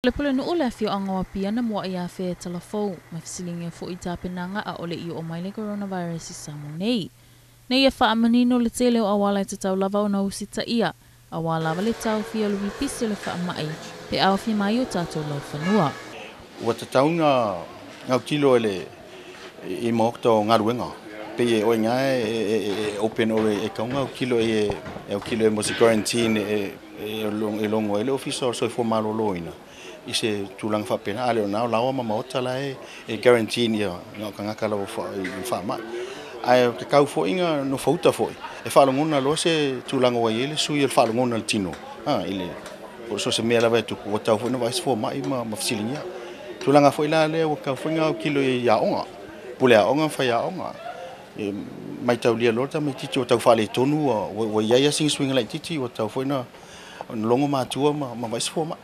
Le Pulenuu le afioaga o Apia na muaʻi afea e Talafou ma fesiligia foi i tapenaga ʻaʻole i oo mai le coronavirus i Samoa nei. Na ia faamanino le tele o auala e tatau lava ona usitaia, auā lava le taofia o le pipisi o le faamai pe aofia mai o tatou laufanua. Ua tatau ona autilo e le i maota o galuega pei e oe ga e open ore e tatau ona autilo e autilo e mo se quarantine e logo ai le Ofisa o le Soifua Maloloina i se tulaga faapena, a le o na o laoa ma maota la e quarantine ia na o tagata lava i faamai. Ae tatau foi na nofouta foi e faalogona loa se tulaga ua i ai le sui o le faalogona le tino i le po o se mea lava e tupu, ua tatau foi ona vaai se fomai ma fesiligia. Tulaga foi la lea ua tatau foi ona autilo i aoga, pule aoga ma faiaoga. E maitaulia loa le tamaitiiti ua tau faaletonu, ua i ai lava sina suiga laitiiti, ua tatau foi ona logo matua ma vaai se fomai.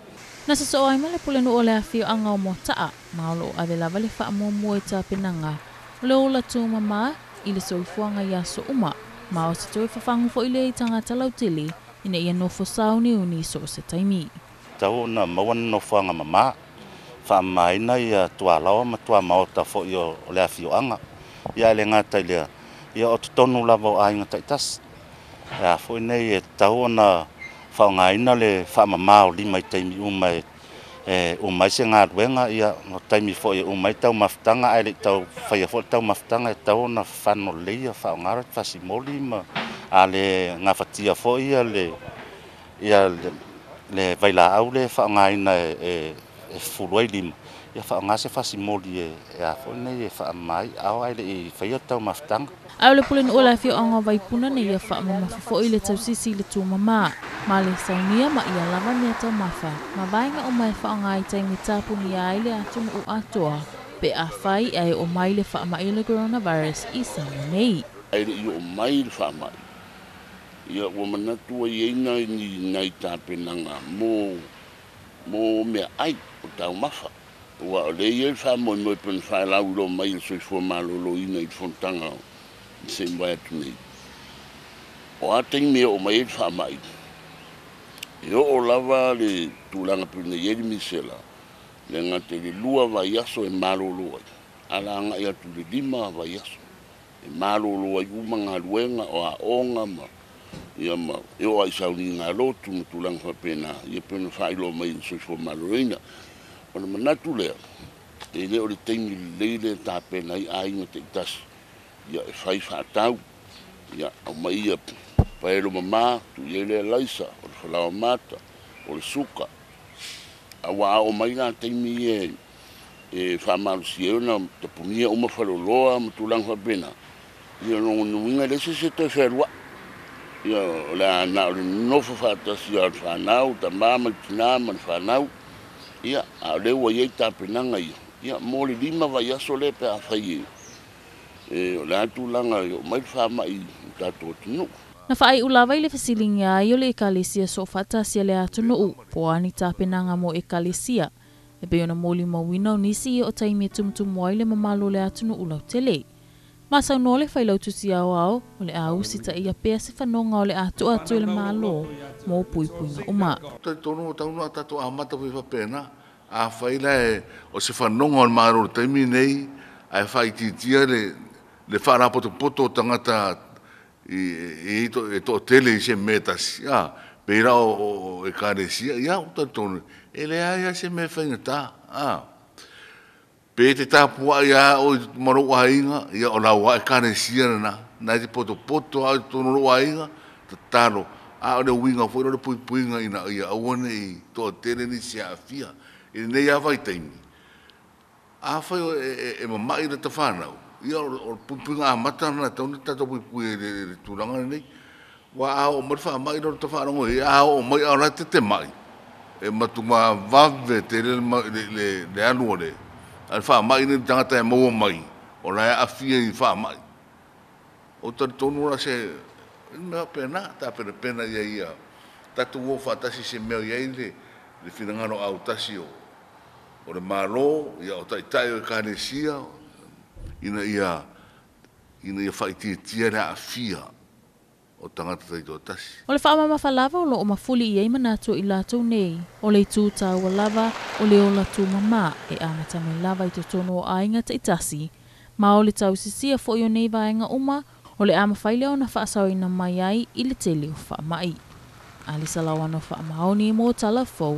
Na sosoo ai ma le Pulenuu o le afioaga o Moata'a, ma o loo ave lava le faamuamua i tapenaga o le ola tumamā i le soifuaga i aso uma, ma o se toe fafagu foi lea i tagata lautele ina ia nofo sauniuni i so o se taimi. Tatau ona maua ni nofoaga mamā, faamamaina ia tualaoa ma tuamaota foi o le afioaga. Ia ae le gata i lea, ia o totonu lava o aiga taitasi. E a foi nei e tatau ona faaaogaina le faamama o lima i taimi uma e uma ai se galuega, ia o taimi foi e uma ai taumafataga, ae le i tau faia foi le taumafataga e tatau ona fano lelei ia faaaoga le fasimoli ma a le gafatia foi ia le vailaau lea e faaaogaina e fufulu ai lima, ia faaaoga se fasimoli e a foi nei e faamama ai aao ae le i faia le taumafataga. Ae o le Pulenuu o le afioaga o Vaipuna na ia faamamafa foi le tausisi i le tumamā ma le saunia ma ia lava mea taumafa ma vaega uma e faaaoga i taimi tapunia ai le atunuu atoa pe afai ae oo mai le faamai o le coronavirus i Samoa nei. Ae le i oo mai le faamai, ia ua manatu ai i ai nai tapenaga mo meaai o taumafa. Ua o lea e i ai le faamoemoe pe na faelauiloa mai e le Soifua Maloloina i le fonotaga se i mavae atu nei. O a taimi e oo mai ai le faamai, e oo lava le tulaga pei ona i ai le misela, le gata i le 2 vaiaso e malolo ai, ala agai atu i le 5 vaiaso e malolo ai uma galuega o aoga ma ia ma e oo ai sauniga lotu ma tulaga faapena, ia pei ona faailoa mai e le Soifua Maloloina. O le manatu lea, e le o le taimi lelei lea e tapena ai aiga taitasi, ia e fai faatau, ia aumai ia paelo mamā, tuu i ai le alaisa, o le falaoa mata, o le suka. A ua ao mai la taimi e faamalosia ai ona tapunia uma faleoloa ma tulaga faapena, ia lona uiga e leai se isi e toe fealuai. Ia o le a na o le nonofo faatasi a le fanau, tama ma le tina ma le fanau, ia a o lea ua i ai tapenaga ia, ia mo le 5 vaiaso lea pe afai e o le a tulaga e oo mai le faamai i tatou atunuu. Na faaiu lava i le fesiligia ai o le ekalesia soofaatasi a le atunuu po o a ni tapenaga mo ekalesia e pei ona molimauina o nisi ia o taimi e tumutumu ai le mamalu o le atunuu lautele. Ma saunoa le Failautusi Aoao o le a usitaia pea se fanoga o le atoa atu i le Malo mo puipuiga uma. Talitonu o tau na tatou amata foi faapena, afai la o se fanoga o le Malo i le taimi nei, ae faaitiitia le faalapotopoto o tagata i e toatele i se mea tasi, pei la o ekalesia, ia o talitonu e leai lava se mea faigata. Pe te tapuai a o ma lou aiga, ia o lau a ekalesia lena, na te potopoto a o totonu o lou aiga, tatalo, a o le uiga foi o le puipuiga ina ia aua nei toatele nisi e aafia. I lenei lava vaitaimi, afai e mamai le tafanau, ia o le puipuiga amata lena e tatau ona tatou puipui ai i le tulaga lenei. Ua a oo mai le faamai lea o le tafaalogo i ai, a oo mai a o la e tetemai, e matua vave tele le alu o le faamai nei le tagata e maua mai, o la e aafia i faamai. O talitonu la se mea faapena, tapenapena ia ia tatou o faatasi se mea o i ai le finagalo autasi o le Malo, ia o taitai o ekalesia, ina ia faaitiitia le aafia o tagata taitoatasi. O le faamamafa lava o loo mafuli i ai manatu i latou nei, o le itu taua lava o le ola tumamā e amata mai lava i totonu o aiga taitasi. Ma o le tausisia foi o nei vaega uma, o le a mafai lea ona faasaoina mai ai i le tele o faamai. Alisa Lauano Faamaoni mo Tala Fou.